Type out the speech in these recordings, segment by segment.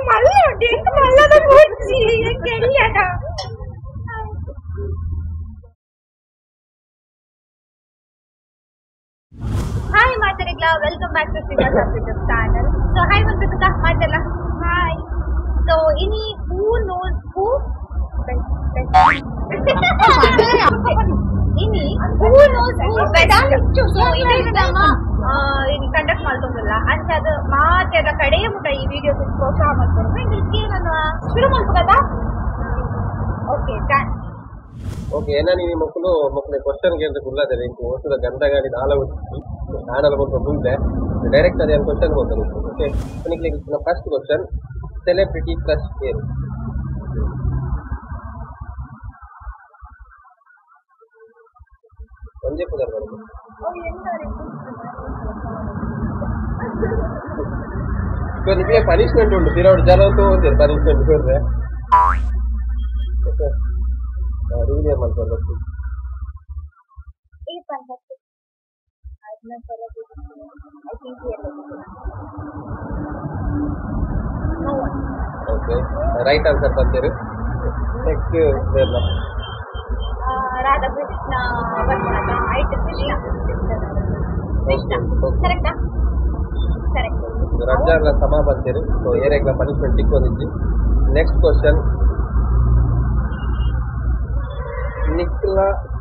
ಮಲ್ಲ ಉಂಟು ಮಲ್ಲದ ಕೂರ್ಚಿ ಎಲ್ಲಿಯಟ. ಹಾಯ್ ಮಾತಾಡಿಗ್ಲಾ, welcome back to Srinivas YouTube channel. So hi ಬಂದ್ಬಿಟ್ಟು ಮಾತಲ್ಲ ಹಾಯ್. ಸೊ ಇನಿ who knows who ಇನಿ who knows who best. So ನಮ್ಮ ಇನಿ ಕಂಡಕ್ಟ್ ಮಾಡ್ಕೊಂಡಲ್ಲ ಅಂತ ಅದು ಮಾತೆದ ಕಡೆ ಮುಟ ಈ ವಿಡಿಯೋ ಪ್ರೋತ್ಸಾಹ ಮಾಡ್ಕೊಂಡು ಇಂಗ್ಲಿಷ್ ನಾನು ಶುರು ಮಾಡ್ಬೋದಾ? Okay done. Okay ಏನ ನೀವು ಮಕ್ಕಳು ಮಕ್ಕಳ ಕ್ವಶನ್ ಗೆ ಅಂತ ಗುಲ್ಲಾದರೆ ಇಂಕು ಹೊಸದ ಗಂಧಗಾಡಿ ದಾಲ ಆಡಲ ಬಂದು ಮುಂದೆ ಡೈರೆಕ್ಟ್ ಅದೇ ಕ್ವಶನ್ ಹೋಗ್ತಾರೆ. ಓಕೆ, ನಿಮಗೆ first question celebrity crush ಏನು? ಒಂದೇ ಪುದರ್ ಬರೋದು ನಿಮಗೆ ಪನಿಷ್ಮೆಂಟ್ ಉಂಟು ತಿರೋಡು ಜನ ತಗೊಂತೀರಿ ಪನಿಷ್ಮೆಂಟ್ ಕೊಡ್ರೆ. ಓಕೆ ರಿವ್ಯೂ ಮಾಡ್ಕೊಂಡು ಈ ಪಂಚ ಅದನ್ನ I think no one. Okay, right answer ಬಂತೀರಿ. Next Radhakrishna ಬರ್ತಾನ ಆಯ್ತು. ಕೃಷ್ಣ ಕೃಷ್ಣ ಕರೆಕ್ಟಾ? ಕರೆಕ್ಟ್. ರಜ್ಜಾರ್ಲ ಸಮ ಬಂತೀರಿ. ಸೊ ಏರಿಯಾಗ್ಲ ಪನಿಷ್ಮೆಂಟ್ ತಿಕ್ಕೊಂಡಿದ್ದಿ. ನೆಕ್ಸ್ಟ್ ಕ್ವಶನ್, ನಿಕ್ಲ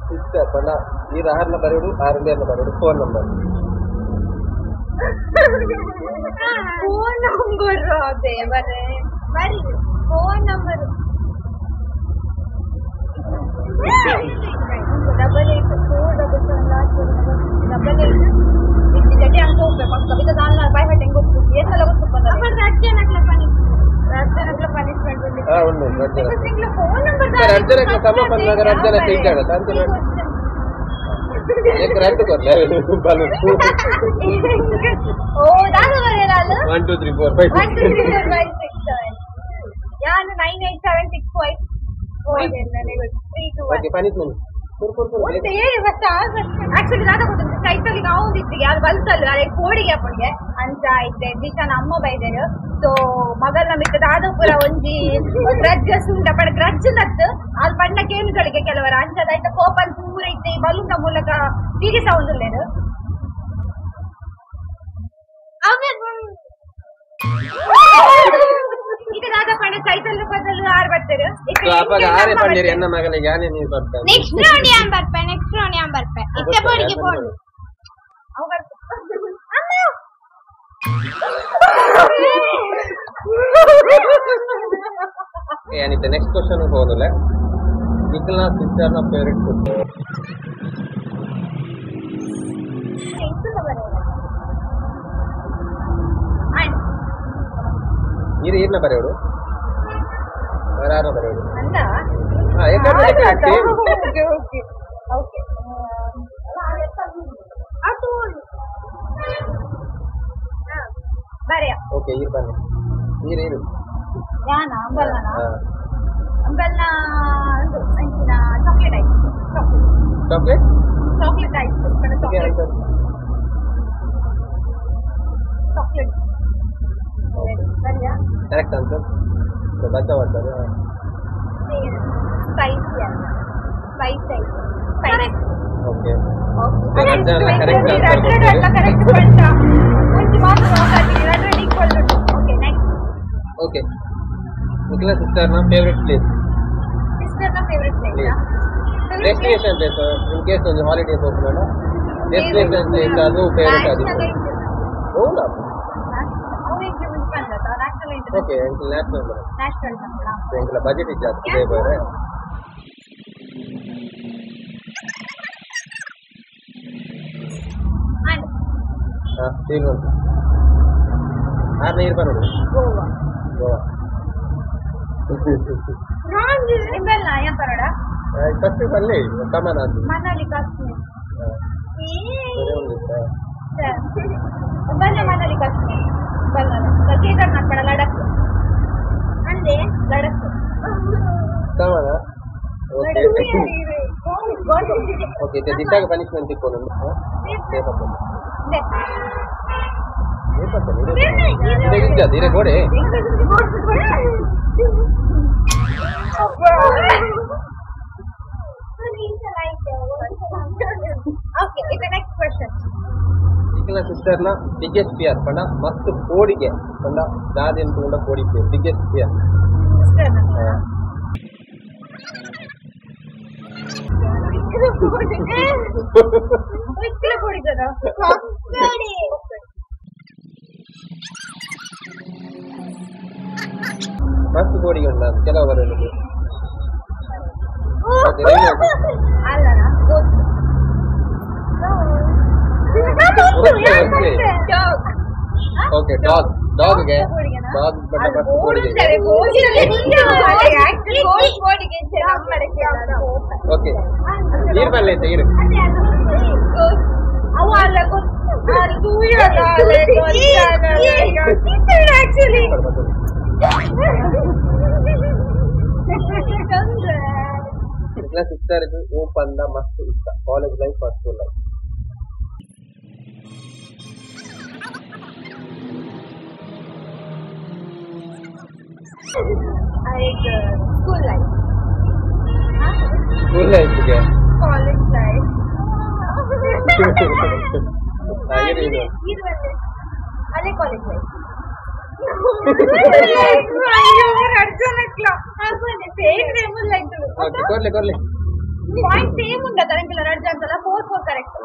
ಸಿಸ್ಟರ್ ಪಂಡ ಈ ಆರ್ನ ಬರೋಡು ಆರ್ನ ಬರೋಡು phone number. Phone number ಅದೇ ಬರೇ ಬರಿ phone number 88 4 77 last 88 ಇಷ್ಟು ಜೊತೆ ಅಂಕ ಹೋಗ್ಬೇಕು ಅಂತ ಕವಿತಾ ದಾಲ್ ಬಾಯ್ ಹಟ್ ಹೆಂಗ್ ಹೋಗ್ಬೇಕು ಏನೆಲ್ಲ ಗೊತ್ತು. ರಾಜ್ಯನಕ್ಲ ಪನಿಷ್ಮೆಂಟ್ ಫೋನ್ ನಂಬರ್ ರಜ್ಜನಕ್ಲ ಸಮ ಬಂದಾಗ ರಜ್ಜನ ಇದ್ದಾಡ ಓ ದಾದ ಬರೆಯಲ್ಲ 1 2 3 4 5 1 2 3 4 5 6 7 ಯಾನು 9 8 7 6 5 4 3 2 1. Okay punishment ಒಂದು ಏಳು ವರ್ಷ ಆಕ್ಚುಲಿ ದಾದ ಗೊತ್ತು ಸೈತಲಿಗೆ ಅವಂದಿತ್ತು ಯಾರು ಬಲ್ಸಲ್ಲ ಅದೇ ಕೋಡಿಗೆ ಅಪ್ಪನಿಗೆ ಅಂತ ಐತೆ ದಿಶಾನ ಅಮ್ಮ ಬೈದರು. ಸೊ ಮಗಲ್ನ ಮಿಕ್ಕ ದಾದಪುರ ಒಂಜಿ ಗ್ರಜ್ಜ ಸುಂಡ ಪಡ ಗ್ರಜ್ಜ ನತ್ತು ಅಲ್ಲಿ ಬಣ್ಣ ಕೇನುಗಳಿಗೆ ಕೆಲವರ ಅಂಚದಾಯ್ತ ಕೋಪನ್ ಪೂರ ಐತೆ ಬಲೂನ್ ಮೂಲಕ ತೀರಿಸೌಂದಿಲ್ಲೇನು. ಇದು ದಾದ ಪಂಡ ಸೈತಲ್ ಬದಲು ಆರು ಬರ್ತಾರೆ. ಅಪ್ಪಾಗ ಆರೆ ಪಂಡಿರಿ ಎನ್ನ ಮಗನಿಗೆ ಯಾನೇ ನೀರು ಬರ್ತಾನೆ. ನೆಕ್ಸ್ಟ್ ರೌಂಡ್ ಯಾನ್ ಬರ್ಪೆ, ನೆಕ್ಸ್ಟ್ ರೌಂಡ್ ಯಾನ್ ಬರ್ಪೆ ಇತ್ತೆ ಬೋಡಿಗೆ ಬೋಡು ಅವು ಬರ್ಪೆ ಅಮ್ಮ. ಏನಿತ್ತೆ ನೆಕ್ಸ್ಟ್ ಕ್ವಶನ್ ಹೋದಲೆ ನಿಖಲ್ನ ಸಿಸ್ಟರ್ನ ಫೇವರೆಟ್ ಫುಡ್. ನೀರು ಏನ ಬರೆಯೋಡು ಯಾರು ಬರೆಯೋಡು ಅಂದ ಹಾ ಏಕಾದ್ರೆ okay okay okay ಅದು ಬರೆಯ. ಓಕೆ ಈರ್ ಬನ್ನಿ ನೀರು ಏನು ಯಾನ ಅಂಬಲ್ನ ಅಂಬಲ್ನ ಒಂದು ಅಂಚಿನ ಚಾಕ್ಲೇಟ್ ಆಯ್ತು. Chocolate chocolate chocolate ಆಯ್ತು chocolate chocolate correct answer. So ಬಚ್ಚ ಬರ್ತಾರೆ ಸ್ಪೈಸಿ ಅಲ್ಲ ಸ್ಪೈಸಿ ಆಯ್ತು. Correct. Okay okay correct ಅಲ್ಲ ಕರೆಕ್ಟ್ ಬಂತ ಒಂದು ಮಾತ್ರ ಹೋಗ್ತೀನಿ ಎರಡು ಈಕ್ವಲ್ ಉಂಟು. Okay next. Okay Nikhila ಸಿಸ್ಟರ್ನ favourite place. ಸಿಸ್ಟರ್ನ favourite place destination place in case ಒಂದು ಹಾಲಿಡೇಸ್ ಹೋಗೋಣ ಡೆಸ್ಟಿನೇಷನ್ ಪ್ಲೇಸ್ ಅದು ಫೇವರೆಟ್ ಅದು ಹೌದಾ? ಓಕೆ ಎಂಕಲ್ ನ್ಯಾಷನಲ್ ನ್ಯಾಷನಲ್ ಎಂಕಲ ಬಜೆಟ್ ಜಾಸ್ತಿ ಇದೆ ಬೇರೆ. ಹಾ ಶ್ರೀಮಂತ ಆರ್ನ ಇರ್ಬ ನೋಡು ಗೋವಾ ಗೋವಾ ರಾಂಗ್ ನಿಂಬೆಲ್ಲ ಏನ್ ಪರೋಡ ಫಸ್ಟ್ ಬಲ್ಲಿ ಕಮನ ಅದು ಮನಾಲಿ ಕಾಶ್ಮೀರ್ ಸರಿ ಒಂದು ಬಲ್ಲ ಮನಾಲಿ ಕಾಶ್ಮೀರ್ ಬಲ್ಲ ಕೇದಾರ್ನಾಥ್ ಪಡ ಲಡಕ್ ಅಂದೆ ಲಡಕ್ ಕಮನ ಓಕೆ. Okay ಇತ್ತೆ ದಿಟ್ಟಾಗ ಪನಿಷ್ಮೆಂಟ್ ಇಪ್ಪೊಂದು ಸೇಫ್ ಆಪುಂಡು ಸೇಫ್ ಆಪುಂಡು ಇಡೆ ಇಜ್ಜ ಇಡೆ ಗೋಡೆ Okay, it's the next question. ನಿಖಿಲ್ನ ಸಿಸ್ಟರ್ನ biggest fear ಪಂಡ ಮಸ್ತ್ ಕೋಡಿಗೆ ಪಂಡ ದಾದಿ ಅಂತ ಕೋಡಿಗೆ ಬಿಗ್ಗೆಸ್ಟ್ ಫಿಯರ್ ಮಸ್ತ್ ಕೋಡಿಗೆ ಉಂಟು ಕೆಲವು ಬರೋದು okay dog dog ಗೆ ಡಾಗ್ ಬಟ್ ಮಸ್ತ್ ಕೋಡಿಗೆ ಓಕೆ ನೀರು ಬರಲಿ ಅಂತ ಇರು ಸಿಸ್ಟರ್ ಓಪನ್ ಮಸ್ತ್ ಇಷ್ಟ college life or school life school life. School life ಗೆ ಕಾಲೇಜ್ ಲೈಫ್ ಅದೇ ಕಾಲೇಜ್ ಲೈಫ್ ಕೊರ್ಲಿ ಕೊರ್ಲಿ ಪಾಯಿಂಟ್ ಸೇಮ್ ಉಂಟ ತರಂಗಿಲ್ಲ ರಡ್ಜ ಅಂತಲ್ಲ 4 4 ಕರೆಕ್ಟ್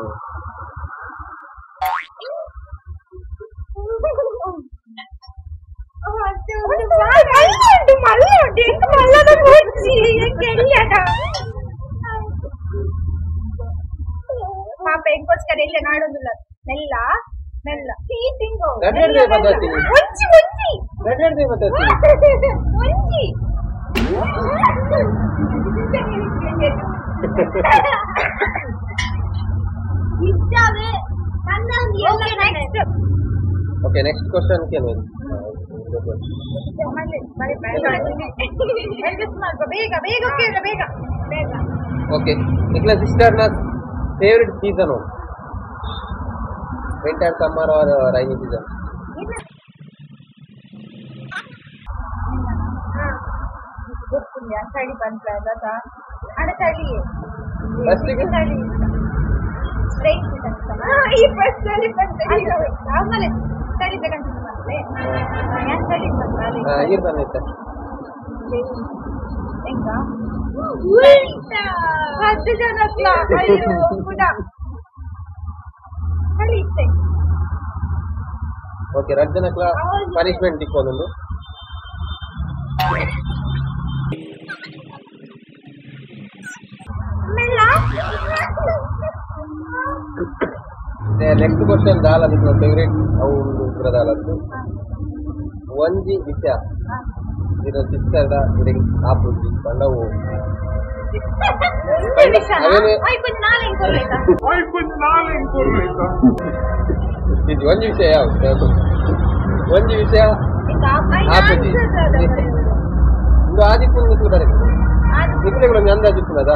ಪಾಪ ಎಂಕೋಸ್ಕರ ಇಲ್ಲ ನಾಡೊಂದಿಲ್ಲ ಮೆಲ್ಲ ಮೆಲ್ಲ ಒಂಜಿ ಒಂಜಿ ಒಂಜಿ okay next question ಕೇಳು ಬೇಗ ಬೇಗ ಬೇಗ ಬೇಗ okay Nikhil ಸಿಸ್ಟರ್ನ favourite season winter summer or rainy season ಚಳಿ ಬಂತ ಚಳಿ ಆಮೇಲೆ ಚಳಿ ಚಳಿ ಓಕೆ ರಡ್ಜನಕ್ಲ ಪನಿಷ್ಮೆಂಟ್ ಇಕ್ಕೊಂದು ನೆಕ್ಸ್ಟ್ ಕ್ವಶನ್ ದಾಲ ನಿನ್ನ ಫೇವರೇಟ್ ಅವು ಒಂದು ಉತ್ತರ ದಾಲದ್ದು ಒಂಜಿ ವಿಷಯ ನಿನ್ನ ಸಿಸ್ಟರ್ದ ಇಡೆಗೆ ಆಪುಜಿ ಪಂಡವು ಇದು ಒಂಜಿ ವಿಷಯ ಯಾವುದು ಒಂಜಿ ವಿಷಯ ಆಪುಜಿ ಇದು ಆದಿಪ್ಪು ನಿಕ್ಲು ಬರಬೇಕು ನಿಕ್ಲೆಗಳು ಒಂಜಿ ಅಂದಾಜಿಪ್ಪುನದ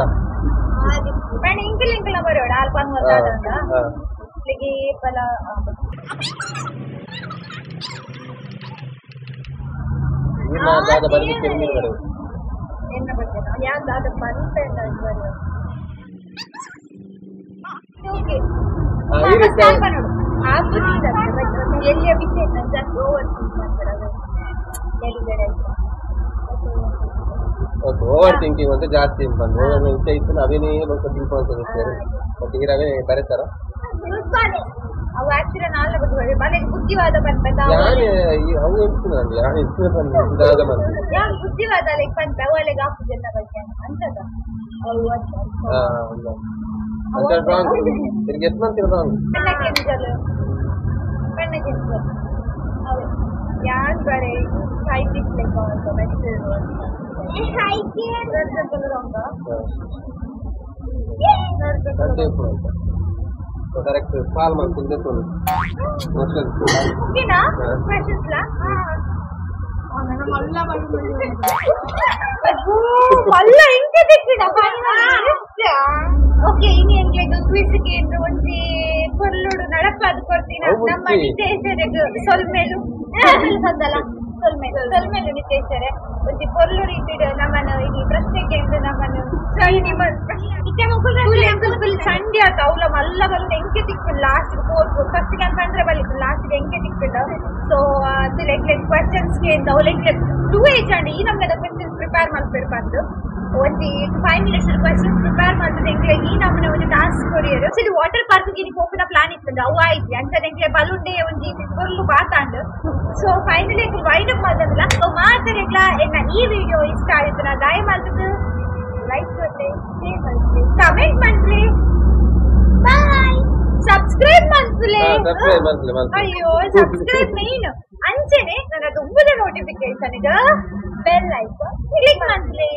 ಇಂಕಿಲ್ ಇಂಕಿಲ್ ಬರೋಡ ಅಲ್ಪ ಓವರ್ ಥಿಂಕಿಂಗ್ ಅಂತ ಜಾಸ್ತಿ ಬಂದು ವಿಷಯ ಇತ್ತು ಅವೇನೇ ಲೋಕ ಥಿಂಕ್ ಅಂತ ಓಕೆ ಇರವೇ ಬರೀತಾರ ಅವು ಆಕ್ಚುಲಿ ನಾಲ್ಕು ಬಗ್ಗೆ ಮನೆಗೆ ಬುದ್ಧಿವಾದ ಬಂತ ಅವು ಹೆಚ್ಚು ನಂಗೆ ಯಾರು ಹೆಚ್ಚು ಬಂದ ಯಾರು ಬುದ್ಧಿವಾದ ಲೈಕ್ ಬಂತ ಅವು ಅಲ್ಲಿಗೆ ಆಪುಜೆಲ್ಲ ಬಗ್ಗೆ ಅಂತದ ಅವು ಅಂತ ರಾಂಗ್ ತಿರ್ಗಿ ಎಷ್ಟು ಮಂತ್ ರಾಂಗ್ ಪೆಣ್ಣ ಪೆಣ್ಣ ಕೆಂಜಲ್ ಅವು ಯಾರು ಬರೇ ಸೈಟಿಕ್ ಲೆಕ್ಕ ಅಂತ so correct call ಮಾಡ್ತಿದ್ದೆ ಕ್ವಶನ್ ಓಕೆನಾ ಕ್ವೆಶ್ಚನ್ಸ್ ಲಾ ಮಲ್ಲ ಮಲ್ಲ ಇಂಕೆ ತೆಕ್ಕಿಡ ಓಕೆ, ಇನಿ ಎಂಕ್ಲೆಗ್ ಕ್ವಿಜ್ ಕೇಂದ್ರ ಒಂಜಿ ಪೊರ್ಲುಡು ನಡಪಾದ್ ಕೊರ್ತಿನ ಅವು ನಮ್ಮ ಬುದ್ಧಿ. ನಿತೇಶರೆಗ್ ಸೊಲ್ಮೆಲು ಸೊಲ್ಮೆಲು ಸಂದಲ ಸೊಲ್ಮೆಲು ಸೊಲ್ಮೆಲು ನಿತೇಶರೆ. ಒಂಜಿ ಪೊರ್ಲು ರೀತಿಡ್ ನಮ್ಮನ ಈ ಪ್ರಶ್ನೆ ಕೇಂದ್ರ ನಮ್ಮನ ಇತ್ತೆ ಮೊಕುಲು ಫುಲ್ ಎಂಕುಲು ಫುಲ್ ಚಂಡಿ ಆತ. ಅವ್ಲ ಮಲ್ಲ ಬಲೂನ್ ಎಂಕೆ ತಿಕ್ಕುಂಡು ಲಾಸ್ಟ್ 4 ಫಸ್ಟ್ ಗೆ ಪಂಡ್ರೆ ಬಲಿತ್ತು, ಲಾಸ್ಟ್ ಎಂಕೆ ತಿಕ್ಕುಂಡು. ಸೊ ಎಂಕ್ಲೆ ಕ್ವಶನ್ಸ್ ಕೇಂದ್ ಅವ್ಲ ಎಂಕ್ಲೆ ಟೂ ಏಜ್ ಅಂಡ್ ಈ ನಮ್ಗೆ ಕ್ವಶನ್ಸ್ ಪ್ರಿಪೇರ್ ಮಲ್ಪೆರ್ ಪಂದ್ ಒಂಜಿ 5 ಮಿನಿಟ್ಸ್ ಕ್ವಶನ್ಸ್ ಪ್ರಿಪೇರ್ ಮಾಡ್ತದೆ. ಎಂಕ್ಲೆ ಈ ನಮ್ಮನೆ ಒಂಜಿ task courier. Actually water park ಗೆ ಪೋಪಿನ ಪ್ಲಾನ್ ಇತ್ತು, ಅವು ಆಯ್ತು ಅಂಚನೆ ಎಂಕ್ಲೆ ಬಲೂನ್ ಡೇ ಒಂಜಿ ಪೊರ್ಲು ಬಾತಾಂಡ್. ಸೊ ಫೈನಲಿ ಎಂಕುಲು ವೈಂಡ್ ಅಪ್ ಮಲ್ತಂದಿಲ್ಲ. ಸೊ ಮಾತೆರೆಗ್ಲ ಎನ್ನ ಈ ವಿಡಿಯೋ ಇಷ್ಟ ಆಯ್ತು ನಾ ದಯ ಮಲ್ತದ್ದು ಲೈಕ್ ಕೊಡ್ಲೆ, ಶೇರ್ ಮಲ್ಪುಲೆ, ಕಮೆಂಟ್ ಮಲ್ಪುಲೆ, ಬಾಯ್, ಸಬ್ಸ್ಕ್ರೈಬ್ ಮಲ್ಪುಲೆ. ಸಬ್ಸ್ಕ್ರೈಬ್ ಮಲ್ಪುಲೆ ಮಲ್ಪುಲೆ. ಅಯ್ಯೋ, ಸಬ್ಸ್ಕ್ರೈಬ್ ಮೇನ್. ಅಂಚೆನೆ ನನ್ನ ದುಂಬುದ ನೋಟಿಫಿಕೇಶನ್ ಬೆಲ್ ಐಕಾನ್ ಕ್ಲಿಕ್ ಮಲ್ಪುಲೆ.